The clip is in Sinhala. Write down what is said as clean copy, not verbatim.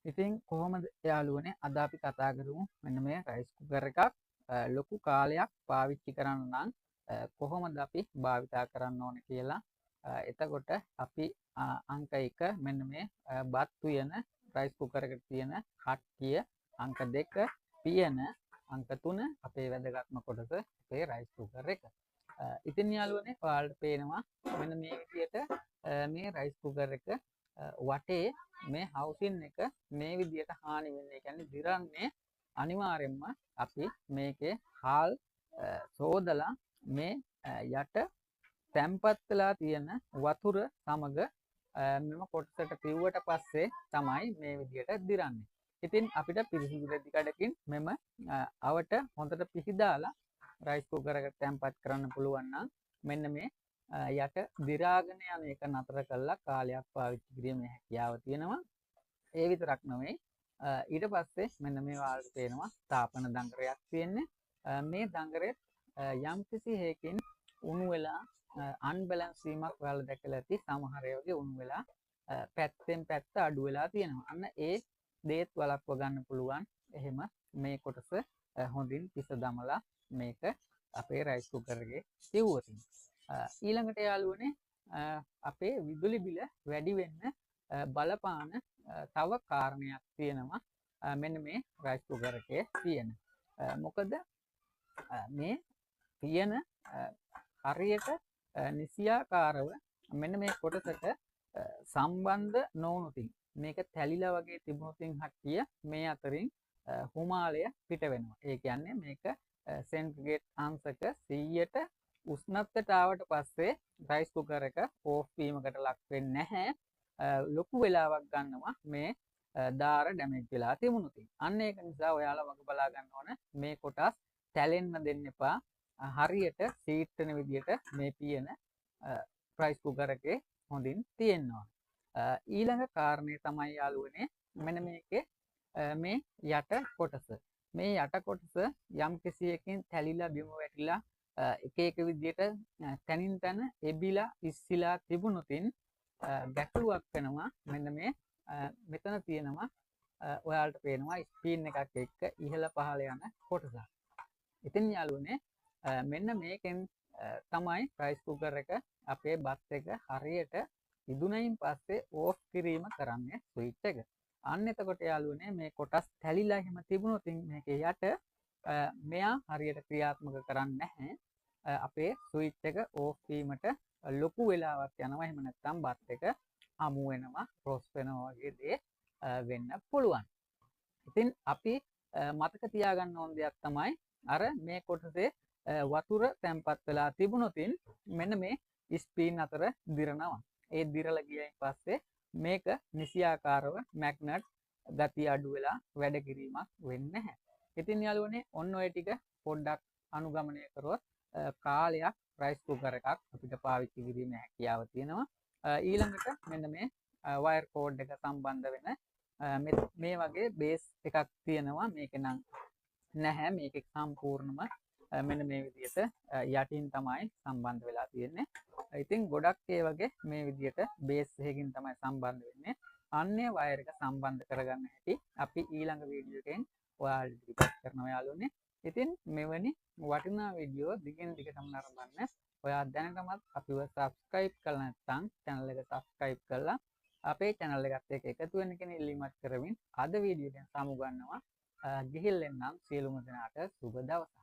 ඉතින් කොහොමද යාළුවනේ, අද අපි කතා කරමු මෙන්න මේ රයිස් කුකර් එකක් ලොකු කාලයක් පාවිච්චි කරන්න නම් කොහොමද අපි භාවිතා කරන්න ඕන කියලා. එතකොට අපි අංක 1 මෙන්න මේ බත් උයන රයිස් කුකර් එකට තියෙන කට්ටිය, අංක 2 පියන, අංක 3 අපේ වැදගත්ම කොටස අපේ රයිස් කුකර් එක. ඉතින් යාළුවනේ, ඔයාලට පේනවා මෙන්න මේ විදියට මේ රයිස් කුකර් එක වටේ මේ හවුසින් එක මේ විදියට හානි වෙන්නේ. ඒ කියන්නේ දිරන්නේ අනිවාර්යයෙන්ම අපි මේකේ හාල් සෝදලා මේ යට තැම්පත් වෙලා තියෙන වතුර සමග මෙම කොටසට පිව්වට පස්සේ තමයි මේ විදියට දිරන්නේ. ඉතින් අපිට පිරිසිදු රෙදි කඩකින් මෙම අවට හොඳට පිහිදාලා රයිස් කුකර් එකට තැම්පත් කරන්න පුළුවන් නම් මෙන්න මේ යට දිරාගෙන යන එක නතර කරලා කාලයක් පාවිච්චි කිරීමේ හැකියාව තියෙනවා. ඒ විතරක් නෙවෙයි, ඊට පස්සේ මෙන්න මේ ඔයාලට පේනවා තාපන දඟරයක් තියෙන්නේ. මේ දඟරෙත් යම්කිසි හේකින් උණු වෙලා අන්බැලන්ස් වීමක් ඔයාලා දැකලා ඇති. සමහර ඒ වගේ උණු වෙලා පැත්තෙන් පැත්ත අඩු වෙලා තියෙනවා. අන්න ඒ දේත් වළක්ව ගන්න පුළුවන්. එහෙම මේ කොටස හොඳින් පිස දමලා මේක අපේ රයිස් කුකර් එකේ තියුවොත්. ඊළඟට යාළුවනේ, අපේ විදුලි බිල වැඩි වෙන්න බලපාන තව කාරණයක් තියෙනවා මෙන්න මේ රයිස් කුකර් එකේ තියෙන. මොකද මේ තියෙන හරියට නිසියාකාරව මෙන්න මේ කොටසට සම්බන්ධ නොවුණුතින්, මේක තැලිලා වගේ තිබුණුතින් හට්ටිය මේ අතරින් හුමාලය පිට වෙනවා. ඒ කියන්නේ මේක සෙන්ටිග්‍රේඩ් අංශක 100ට උෂ්ණත්වයට ආවට පස්සේ රයිස් කුකර් එක ඕෆ් වීමකට ලක් වෙන්නේ නැහැ. ලොකු වෙලාවක් ගන්නවා මේ දාර ඩැමේජ් වෙලා තිබුණුතින්. අන්න ඒක නිසා ඔයාලා වග බලා ගන්න ඕන මේ කොටස් තැලෙන්න දෙන්න එපා. හරියට සීට් වෙන විදියට මේ පියන රයිස් කුකර් එකේ හොඳින් තියෙන්න ඕන. ඊළඟ කාරණේ තමයි යාළුවනේ, මෙන්න මේකේ මේ යට කොටස. මේ යට කොටස යම් කිසියකින් තැලිලා බිම වැටිලා එක එක විදියට තැනින් තැන එබිලා ඉස්සිලා තිබුණොතින් ගැටලුවක් වෙනවා. මෙන්න මේ මෙතන තියෙනවා ඔයාලට පේනවා ස්පින් එකක් එක්ක ඉහළ පහළ යන කොටසක්. ඉතින් යාළුවනේ, මෙන්න මේකෙන් තමයි රයිස් කුකර් එක අපේ බත් එක හරියට ඉදුණයින් පස්සේ ඕෆ් කිරීම කරන්නේ ස්විච් එක. අන්න එතකොට යාළුවනේ, මේ කොටස් තැලිලා එහෙම තිබුණොත් මේකේ යට මෙයා හරියට ක්‍රියාත්මක කරන්නේ නැහැ. අපේ ස්විච් එක ඕෆ් වීමට ලොකු වෙලාවක් යනවා. එහෙම නැත්නම් බත් එක අමු වෙනවා, රොස් වෙනවා වගේ දේ වෙන්න පුළුවන්. ඉතින් අපි මතක තියාගන්න ඕන දෙයක් තමයි අර මේ කොටසේ වතුර තැම්පත් වෙලා තිබුණොතින් මෙන්න මේ ස්පින් අතර දිරනවා. ඒ දිරලා ගියයින් පස්සේ මේක නිසියාකාරව මැග්නට් ගතිය අඩු වෙලා වැඩ කිරීමක් වෙන්නේ නැහැ. ඉතින් යාළුවනේ, ඔන්න ඔය ටික පොඩ්ඩක් අනුගමනය කරොත් කාලයක් රයිස් කුකර් එකක් අපිට පාවිච්චි කිරීමේ හැකියාව තියෙනවා. ඊළඟට මෙන්න මේ වයර් කෝඩ් එක සම්බන්ධ වෙන මේ වගේ බේස් එකක් තියෙනවා. මේක නම් නැහැ. මේක සම්පූර්ණම මෙන්න මේ විදියට යටින් තමයි සම්බන්ධ වෙලා තියෙන්නේ. ඉතින් ගොඩක් ඒ වගේ මේ විදියට බේස් එකකින් තමයි සම්බන්ධ වෙන්නේ. අන්නේ වයර් එක සම්බන්ධ කරගන්න හැටි අපි ඊළඟ වීඩියෝ එකෙන් ඔයාලට ඉදිරිපත් කරනවා යාළුවනේ. ඉතින් මෙවැනි වටිනා වීඩියෝ දිගින් දිගටම නරඹන්න ඔයා දැනටමත් අපිව සබ්ස්ක්‍රයිබ් කරලා නැත්නම් channel එක සබ්ස්ක්‍රයිබ් කරලා අපේ channel එකත් එක්ක එකතු වෙන්න කියන ඉල්ලීමත් කරමින් අද වීඩියෝ එකෙන් සමුගන්නවා. ගිහින් එන්නම්. සියලුම දෙනාට සුබ දවසක්.